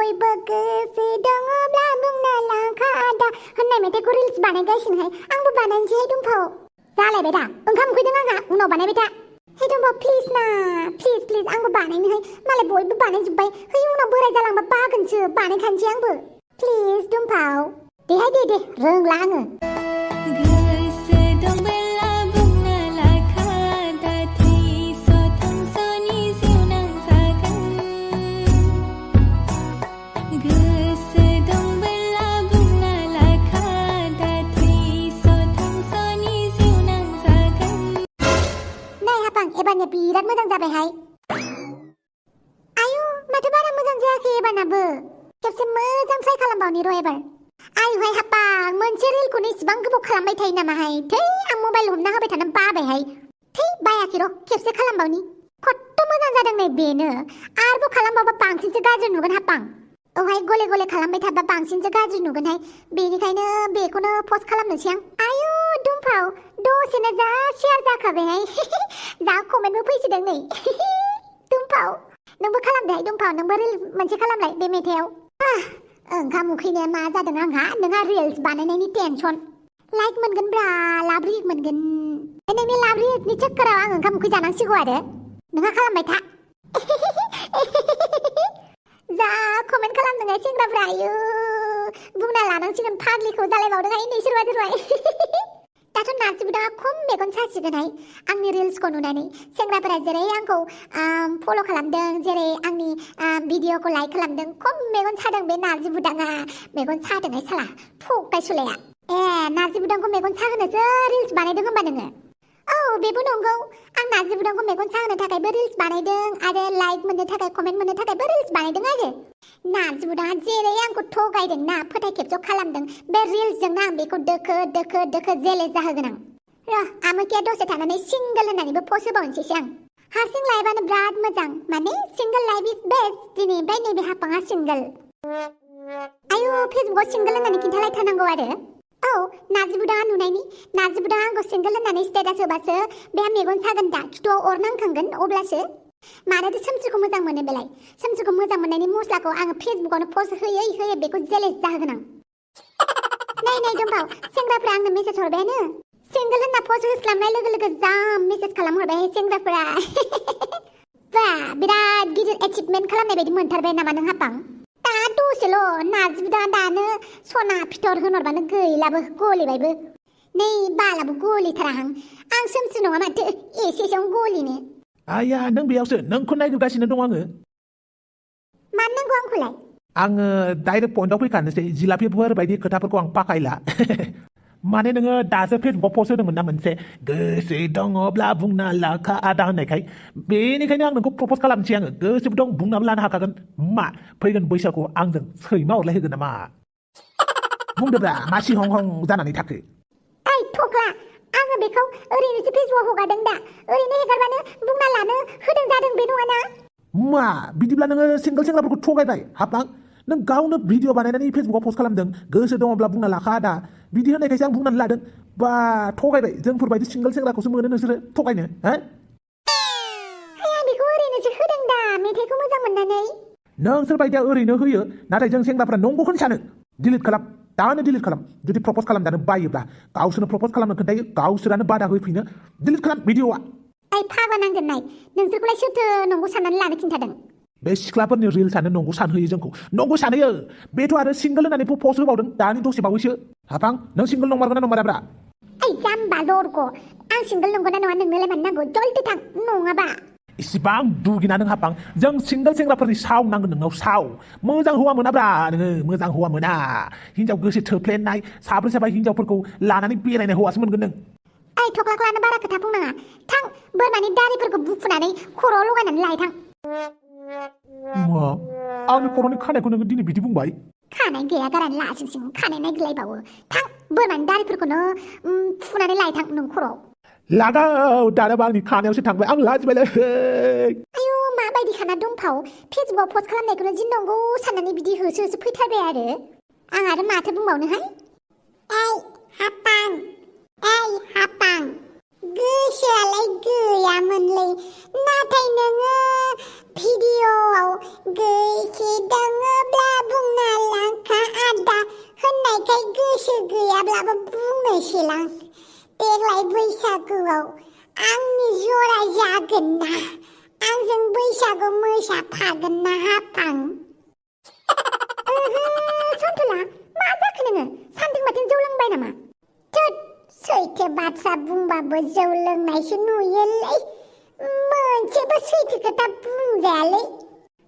बयबो गोसो दङब्ला बुंना लाखादा होननाय मेथाइखौ रिल्स बानायगासिनोहाय आंबो बानायनोसैहाय दुमफाव जालायबाय दा ओंखाम उखैदों आंहा उनाव बानायबाय था हे दुमफाव प्लिज ना प्लिज आंबो बानायनोहाय मालाय बयबो बानायजोब्बाय है उनाव बोराय जालांबा बागोनसो बानायखानोसै आंबो प्लिज दुमफाव देहाय दे रोंला आङो एबारनिया बिराद मोजां जाबायहाय आयु माथो बारा मोजां जायाखै एबारनाबो खेबसे मोजां ट्राइ खालामबावनि र' एबार आयुहाय हापां मोनसे रिलखौनो इसिबां गोबाव खालामबाय थायो नामाहाय थै आं मबाइल हमना होबाय थानो बाबायहाय थै बायाखै र' खेबसे खालामबावनि खथ्थ' मोजां जादों नै बेनो आरोबाव खालामबावबा बांसिनसो गाज्रि नुगोन हापां औहाय गले गले खालामबाय थाबा बांसिनसो गाज्रि नुगोनहाय बेनिखायनो बेखौनो पस्ट खालामनोसै आं आयु दुमफाव दसेनो जा शेयार जाखाबायहाय जा कमेन्टबो फैसोदों नै दुमफाव नोंबो खालामदोहाय दुमफाव नोंबो रिल्स मोनसे खालामलाय बे मेथाइआव ओंखाम उखैनाया मा जादों आंहा नोंहा रिल्स बानायनायनि टेनसन लाइक मोनगोन ब्रा लाभ रिएक्ट मोनगोन नोंनि लाभ रिएक्टनि चक्कराव आं ओंखाम उखै जानांसिगौ आरो नोंहा खालामबाय था जा कमेन्ट खालामदोंहाय सेंग्राफ्रा आयु बुंना लानांसिगोन फाग्लिखौ जालायबावदोंहाय नै सोरबा दाथ' नार्जिबुदाङा खम मेगन सासिगोनहाय आंनि रिल्सखौ नुनानै सेंग्राफोरा जेरै आंखौ फल' खालामदों जेरै आंनि भिडिअखौ लाइक खालामदों खम मेगन सादों बे नार्जिबुदाङा मेगन सादोंहाय साला थगाय सुलाया नार्जिबुदांखौ मेगन साहोनोसो रिल्स बानायदों होनबा नोङो औ बेबो नंगौ आं नार्जिबुदांखौ मेगन साहोनो थाखायबो रिल्स बानायदों आरो लाइक मोननो थाखाय कमेन्ट मोननो थाखायबो रिल्स बानायदों आरो नार्जिबुदाङा जेरै आंखौ थगायदों ना फोथाय खेबस' खालामदों बे रिल्सजोंनो आं बेखौ दोखो जेलेस जाहोगोन आं र' आमोखिया दसे थानानै सिंगोल होननानैबो पस्ट होबावनोसैसो आं हारसिं लाइफआनो बिराद मोजां माने सिंगोल लाइफ इज बेस्ट दिनैनिफ्राय नैबे हापाङा सिंगोल आयु फेसबुकआव सिंगोल होननानै खिन्थालायथारनांगौ आरो औ नार्जिबुदाङा नुनायनि नार्जिबुदाङा आंखौ सिंगोल होननानै स्टेटास होबासो बेहा मेगन सागोन दा खिथुआव अर नांखांगोन अब्लासो मानोथो सोमस्रिखौ मोजां मोनो बेलाय सोमस्रिखौ मोजां मोननायनि मस्लाखौ आङो फेसबुकआवनो पस्ट होयै बेखौ जेलेस जाहोगोन आं नै दुमफाव सेंग्राफ्रा आंनो मेसेज हरबायानो सिंगोल होनना पस्ट होस्लाबनाय लोगो जा मेसेज खालामहरबाय सेंग्राफोरा बा बिराद गिदिर एचिभमेन्ट खालामनाय बायदि मोनथारबाय नामा नों हापां दा दसेल' नार्जिबुदाङा दानो सना फिथर होनहरबानो गैलाबो गलिबायबो नै बालाबो गलिथाराहां आं सोमस्रि नङा माथो एसेयावनो गलिनो आया नों बेयावसो नोंखौ नायगिरगासिनो दं आङो मानो नांगौ आंखौलाय आङो डाइरेक्ट पइन्टआव फैखानोसै जिलापिफोर बायदि खोथाफोरखौ आं पाकायला माने नोङो दासो फेसबुकआव पस्ट होदोंमोन ना मोनसे गोसो दङब्ला बुंना लाखा आदा होननायखाय बेनिखायनो आं नोंखौ प्रपज खालामनोसै आङो गोसोबो दं बुंनाबो लानो हाखागोन मा फैगोन बैसागुआव आंजों सैमा अरलायहोगोन नामा बुंदोब्रा मा सिहं हं जानानै थाखो ओइ थख्ला आङो बेखौ ओरैनोसो फेसबुकआव हगारदों दा ओरैनो हेगारबानो बुंना लानो होदों जादों बे नङाना मा बिदिब्ला नोङो सिंगोल सेंग्राफोरखौ थगायबाय हाबां नों गावनो भिडिअ बानायनानै फेसबुकआव पस्ट खालामदों गोसो दङब्ला बुंना लाखा आदा बिदि होननायखायसो आं बुंनानै लादों बा थगायबाय जोंफोरबायदि सिंगोल सेंग्राखौसो मोनो नोंसोरो थगायनो आं बेखौ ओरैनोसो होदों दा मेथाइखौ मोजां मोननानै नोंसोर बायदिया ओरैनो होयो नाथाय जों सेंग्राफ्रा नंगौखौनो सानो डिलिट खालाम दानो डिलिट खालाम जुदि प्रपज खालामजानो बायोब्ला गावसोरनो प्रपज खालामनो खोन्थायो गावसोरानो बादा होफिनो डिलिट खालाम भिडिअआ ओइ फाग्ला नांगोन नाय नोंसोरखौलाय सोरथो नंगौ साननानै लानो खिन्थादों बे सिख्लाफोरनि रिल्सआनो नंगौ सानहोयो जोंखौ नंगौ सानहोयो बेथ' आरो सिंगोल होननानै पस्ट होबावदों दानि दसे बावैसो हाबां नों सिंगोल नंमारगोन ना नंमाराब्रा ओइ जाम्बा लरग' आं सिंगोल नंगौ ना नङा नोंनोलाय मानो नांगौ जल्दि थां नङाबा इसिबां दुगिना नों हाबां जों सिंगोल सेंग्राफोरनि साव नांगोन नोंनाव साव मोजां हौवा मोनाब्रा नोङो मोजां हौवा मोना हिनजाव गोसो थोफ्लेनाय साब्रै साबा हिनजावफोरखौ लानानै बेरायनाय हौवासो मोनगोन नों ओइ थख्लाख्लानो बारा खोथा बुंनाङा थां बोरमानि दारिफोरखौ बुफुनानै खर'आव लगायनानै लाय थां मा आंनि खर'नि खानायखौ नोङो दिनै बिदि बुंबाय खानाय गैया गारानो लासिं सिं खानाय नायगिलायबावो थां बोरमानि दारिफोरखौनो फुनानै लाय थां नों खर'आव लागाव दानाबा आंनि खानायावसो थांबाय आं लाजिबायलै आयु माबायदि खाना दंफाव फेसबुकआव पस्ट खालामनायखौनो जि नंगौ साननानै बिदि होसो फैथारबाय आं आरो माथो बुंबावनोहाय ओइ हापां गोसोआलाय गैयामोनलै नाथाय नोङो भिडिअ'आव गोसो दङब्ला हायाब्लाबो बुंनोसैलां देग्लाय बैसागुआव आंनि जरा जागोन ना आंजों बैसागु मोसाफागोन ना हाफां सन्थुला मा जाखो नोङो सान्दों माथो जौ लोंबाय नामा थोद सैथो बाथ्रा बुंबाबो जौ लोंनायसो नुयोलै मोनसेबो सैथो खोथा बुंजायालै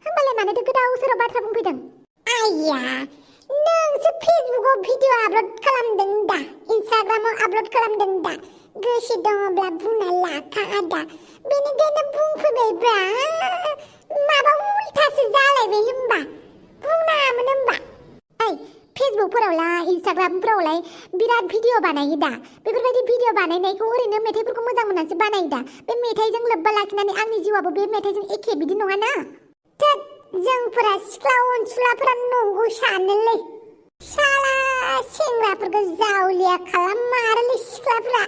होमबालाय मानोथो गोदाव सोराव बाथ्रा बुंफैदों आइया नोंसो फेसबुकआव भिडिअ आपल'ड खालामदों दा इन्सटाग्रामाव आपल'ड खालामदों दा गोसो दङब्ला बुंना लाखा आदा बेनिखायनो बुंफैबायब्रा माबा उल्थासो जालायबाय होमबा बुंनाङामोन होमबा ओइ फेसबुकफोरावलाय इन्सटाग्रामफोरावलाय बिराद भिडिअ बानायो दा बेफोरबायदि भिडिअ बानायनायखौ ओरैनो मेथाइफोरखौ मोजां मोननानैसो बानायो दा बे मेथाइजों लोब्बा लाखिनानै आंनि जिउआबो बे मेथाइजों एखे बिदि नङाना थोद जोंफोरा सिख्ला अनसुलाफोरा नंगौ सानोलै साला सेंग्राफोरखौ जावलिया खालाममारोलै सिख्लाफोरा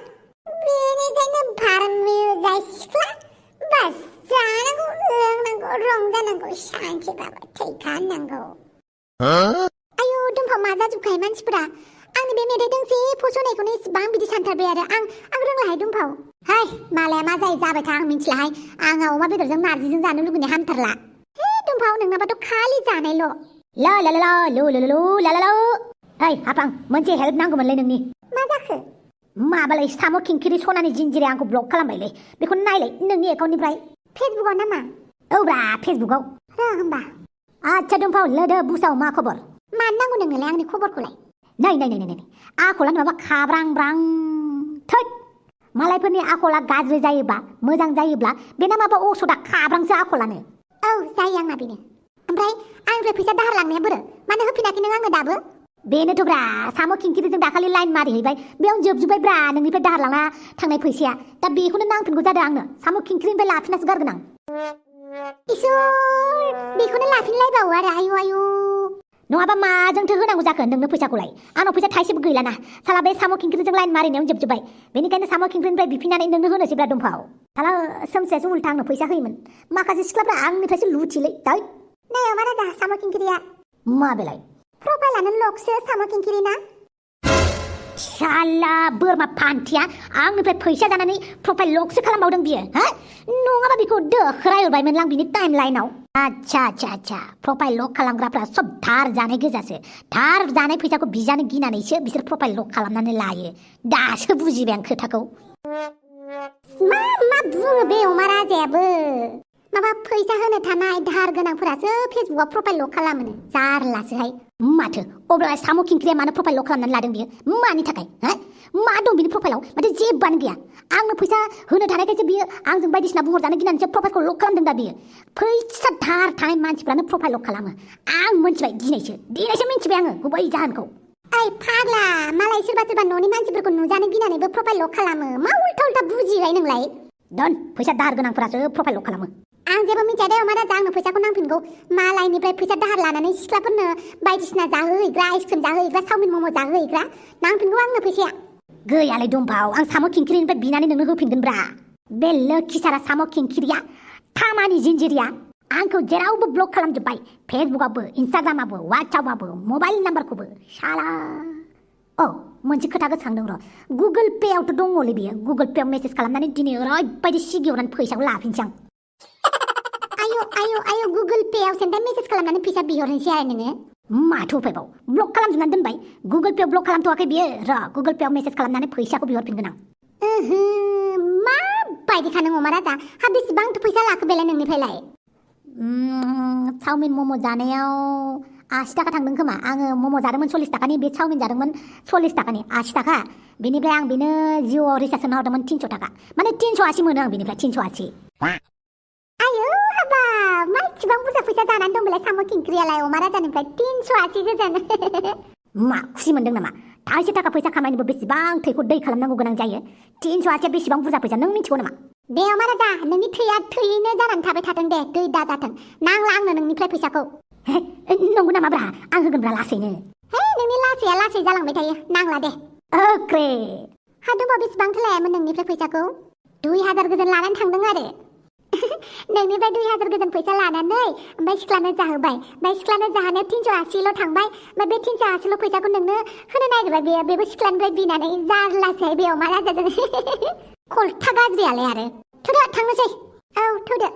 बेनिखायनो भारमिउजा सिख्ला बास जानांगौ लोंनांगौ रंजानांगौ सानसेबाबो थैखानांगौ आयु दुमफाव मा जाजोबखाय मानसिफोरा आंनि बे मेथाइ दोंसे फस'नायखौनो इसेबां बिदि सानथारबाय आरो आं रोंलाहाय दुमफाव हाय मालाया मा जायो जाबाय था आं मिथिलाहाय आंहा अमा बेदरजों नारजिजों जानो लुबैनाय हामथारला हे दुमफाव नोंनाबाथ' खालि जानायल' ला ला ला लु लु लु ला ला ला ओइ हाफां मोनसे हेल्प नांगौमोनलै नोंनि मा जाखो माबालाय साम' खिंखिरि सनानि जिन्जिरि आंखौ ब्लक खालामबायलै बेखौ नायलाय नोंनि एकाउन्टनिफ्राय फेसबुकआव नामा औब्रा फेसबुकआव होमबा आच्छा दुमफाव लोदो बुसाव मा खबर मानो नांगौ नोंनोलाय आंनि खबरखौलाय नै नै नै नै आखला माबा खाब्रां ब्रां थोद मालायफोरनि आखला गाज्रि जायोबा मोजां जायोब्ला बेना माबा असदा खाब्रांसो आखलानो औ जायो आंना बेनो ओमफ्राय आंनिफ्राय फैसा दाहार लांनाया बोरो मानो होफिनाखै नों आंनो दाबो बेनोथ' ब्रा साम' खिंखिरिजों दाखालि लाइन मारिहैबाय बेयावनो जोबजोब्बाय ब्रा नोंनिफ्राय दाहार लांना थांनाय फैसाया दा बेखौनो नांफिनगौ जादों आंनो साम' खिंखिरिनिफ्राय लाफिनासो गारगोन आं इसोर बेखौनो लाफिनलायबावो आरो आयु आयु नङाबा माजोंथो होनांगौ जाखो नोंनो फैसाखौलाय आंनाव फैसा थाइसेबो गैलाना साला बे साम' खिंख्रिजों लाइन मारिनायावनो जोबजोब्बाय बेनिखायनो साम' खिंख्रिनिफ्राय बिफिननानै नोंनो होनोसैब्रा दुमफाव साला सोमसेयासो उल्था आंनो फैसा होयोमोन माखासे सिख्लाफ्रा आंनिफ्रायसो लुथिलै दै नै अमा राजा साम' खिंख्रिया मा बेलाय प्रफाइलानो लकसो साम' खिंख्रि ना साला बोरमा फान्थिया आंनिफ्राय फैसा जानानै प्रफाइल लकसो खालामबावदों बियो हा नङाबा बेखौ दोखोरायहरबायमोनलां बिनि टाइम लाइनाव आच्छा प्रफाइल लक खालामग्राफ्रा सब धार जानाय गोजासो धार जानाय फैसाखौ बिजानो गिनानैसो बिसोर प्रफाइल लक खालामनानै लायो दासो बुजिबाय आं खोथाखौ मा बुङो बे अमा राजायाबो माबा फैसा होनो थानाय धार गोनांफोरासो फेसबुकआव प्रफाइल लक खालामो जारलासोहाय माथो अब्ला साम' खिंख्रिया मानो प्रफाइल लक खालामनानै लादों बियो मानि थाखाय हा मा दं बिनि प्रफाइलाव माथो जेबोआनो गैया आंनो फैसा होनो थानायखायसो बियो आंजों बायदिसिना बुहरजानो गिनानैसो प्रफाइलखौ लक खालामदों दा बियो फैसा धार थानाय मानसिफ्रानो प्रफाइल लक खालामो आं मिथिबाय दिनैसो मिथिबाय आङो गुबै जाहोनखौ ओइ फाग्ला मालाय सोरबा न'नि मानसिफोरखौ नुजानो गिनानैबो प्रफाइल लक खालामो मा उल्था बुजिबाय नोंलाय दोन फैसा दाहार गोनांफोरासो प्रफाइल लक खालामो आं जेबो मिथिया दे अमा राजा आंनो फैसाखौ नांफिनगौ मालायनिफ्राय फैसा दाहार लानानै सिख्लाफोरनो बायदिसिना जाहोहैग्रा आइसक्रिम जाहोहैग्रा चावमिन मम' जाहोहैग्रा नांफिनगौ आंनो फैसाया गैयालाय दुमफाव आं साम' खिंख्रिनिफ्राय बिनानै नोंनो होफिनगोन ब्रा बे लोखिसारा साम' खिंख्रिया थामानि जिन्जिरिया आंखौ जेरावबो ब्लक खालामजोब्बाय फेसबुकआवबो इन्सटाग्रामावबो वाट्सआपआवबो मबाइल नाम्बारखौबो साला औ मोनसे खोथा गोसोखांदों र' गुगोल पेआवथ' दङलै बेयो गुगोल पेआव मेसेज खालामनानै दिनै ओरैबायदि सिगिहरनानै फैसाखौ लाफिनसै आं आयु गुगोल पेआव सेन्टार मेसेज खालामनानै फैसा बिहरनोसै आरो नोङो माथो उफायबाव ब्लक खालामजोबनानै दोनबाय गुगोल पेआव ब्लक खालामथ'वाखै बियो र' गुगल पेआव मेसेज खालामनानै फैसाखौ बिहरफिनगोन आं माबायदिखा नों अमा राजा हा बेसेबांथ' फैसा लाखो बेलाय नोंनिफ्रायलाय चावमिन मम' जानायाव 80 थाखा थांदों खोमा आङो मम' जादोंमोन 40 थाखानि बे चावमिन जादोंमोन 40 थाखानि 80 थाखा बेनिफ्राय आं बेनो जिअ'आव रिसार्ज होना हरदोंमोन 300 थाखा माने 380 मोनो आं बेनिफ्राय 380 आयु हाबा मा इसेबां बुरजा फैसा जानानै दं बेलाय साम' खिंख्रियालाय अमा राजानिफ्राय 380 गोजोन मा खुसि मोनदों नामा थाइसे थाखा फैसा खामायनोबो बेसेबां थैखौ दै खालामनांगौ गोनां जायो 380 बेसेबां बुरजा फैसा नों मिथिगौ नामा दे अमा राजा नोंनि थैया थैयैनो जानानै थाबाय थाथों दे दै दा जाथों नांला आंनो नोंनिफ्राय फैसाखौ नंगौ नामा ब्रा आं होगोन ब्रा लासैनो नोंनि लासैया लासै जालांबाय थायो नांला दे अके हादुबा बेसेबांथो लायामोन नोंनिफ्राय फैसाखौ 2000 गोजोन लानानै थांदों आरो नोंनिफ्राय 2000 गोजोन फैसा लानानै ओमफ्राय सिख्लानो जाहोबाय ओमफ्राय सिख्लानो जाहोनायाव 380ल' थांबाय ओमफ्राय बे 380ल' फैसाखौ नोंनो होनो नागिरबाय बेबो सिख्लानिफ्राय बिनानै जारलासै बेयाव मा राजाजों खल्था गाज्रियालाय आरो थौदो थांनोसै औ थौदो